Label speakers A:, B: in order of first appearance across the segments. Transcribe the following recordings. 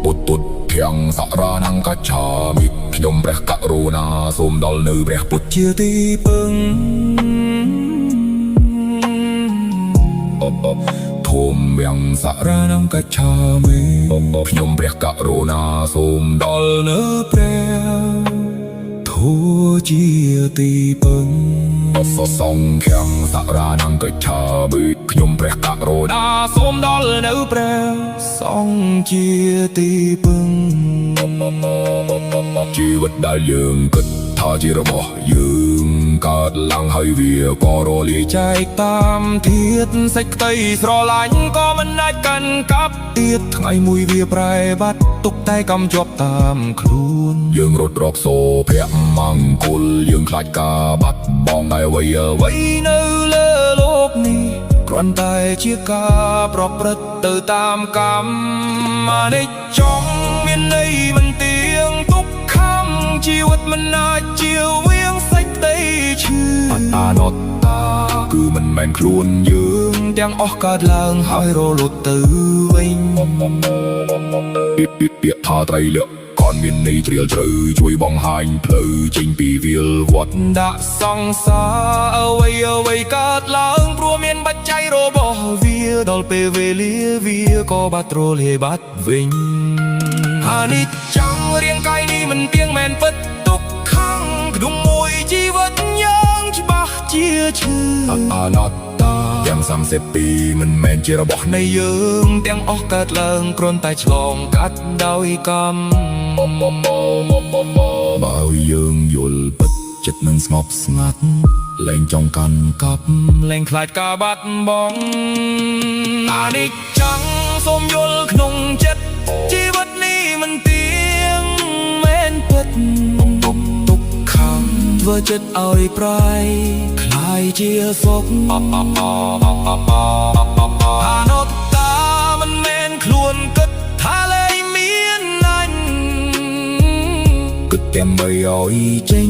A: ពុទ្ធពុទ្ធាំងសរណង្កច្ឆាមិខ្ញុំព្រះករុណាសូមដល់នៅព្រះពុទ្ធ
B: ជាទីពឹង
A: ធម្មំសរណង្កច្ឆាមិខ្ញុំព្រះករុណាសូមដល់នៅព្រះ
B: ធัวជាទីពឹង
A: សសង្ឃំសរណង្កច្ឆាមិខ្ញុំព្រះករុណា
B: សូមដល់នៅព្រះសង្ឃជាទីពឹង
A: ជីវិតដែលយើងគិតថាជារបស់យើងកើតឡើងហើយវាក៏រលាយ
B: ចែកតាមធាតសេចក្តីស្រឡាញ់ក៏មិនអាចកាន់កាប់ទៀតថ្ងៃមួយវាប្រែបាត់ទុកតែកម្មជាប់តាមខ្លួន
A: យើងរត់រកសូភៈមង្គលយើងខ្លាចការបាត់បង់តែអ្វីអ្វី
B: អ្វីនៅលើលោកនេះគ្រាន់តែជាការប្រព្រឹត្តទៅតាមកម្មអនិច្ចំមានន័យមិនទៀងទុក្ខំជីវិតមិនអាចជាវៀងសេចក្តីឈឺ
A: អនត្តាគឺមិនមែនខ្លួនយើង
B: ទាំងអស់កើតឡើងហើយរលត់ទៅវិញ
A: ពាក្យថាត្រៃលក្ខខនមានន័យជ្រាលជ្រៅជួយបង្ហាញផ្លូវចេញពីវាលវត្ត
B: ដាក់សង្សារអ្វីអ្វីកើតឡើងព្រោះមានបច្ច័យរបស់វាដល់ពេលវេលាវាក៏បាត់រលាយបាត់វិញអនិច្ចំរាងកាយនេះមិនទៀងមែនពិតទុក្ខំក្នុងមួយជីវិតយើងច្បាស់ជាឈឺ
A: អនត្តាទាំង32មិនមែនជារបស់
B: នៃយើងទាំងអស់កើតឡើងគ្រាន់តែឆ្លងកាត់ដោយកម្ម
A: បើយើងយល់ពិតចិត្តនឹងស្ងប់ស្ងាត់លែងចង់កាន់កាប់
B: លែងខ្លាចការបាត់បង់អនិច្ចំសូមយល់ក្នុងចិត្តជីវិតនេះមិនទៀងមែនពិតទុក្ខទុក្ខំធ្វើចិត្តឲ្យប្រែក្លាយជាសុខអនត្តាមិនមែនខ្លួនគិតថាលែងមានអញ
A: គិតតែបីឲ្យ
B: ចេញ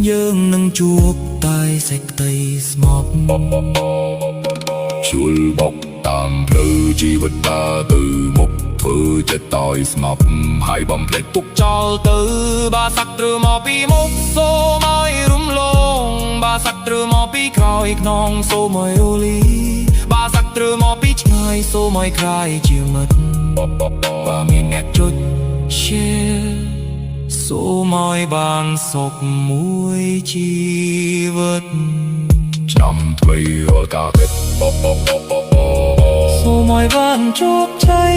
B: យើងនឹងជួបតែសេចក្តីស្ងប់
A: ជួលបកតាមផ្លូវជីវិតដើរទៅមុខធ្វើចិត្តឲ្យស្ងប់ហើយបំភ្លេចទុក
B: ចោលទៅបាសត្រូវមកពីមុខសូមឲ្យរំលងបាសត្រូវមកពីក្រោយខ្នងសូមឲ្យអូលីបាសត្រូវមកពីឆ្ងាយសូមឲ្យក្លាយជាមិត្តបើមានអ្នកចុច share សូមឲ្យបានសុខមួយជីវិត
A: ឆ្នាំថ្មីរាល់ការគិត
B: សូមឲ្យបានជោគជ័យ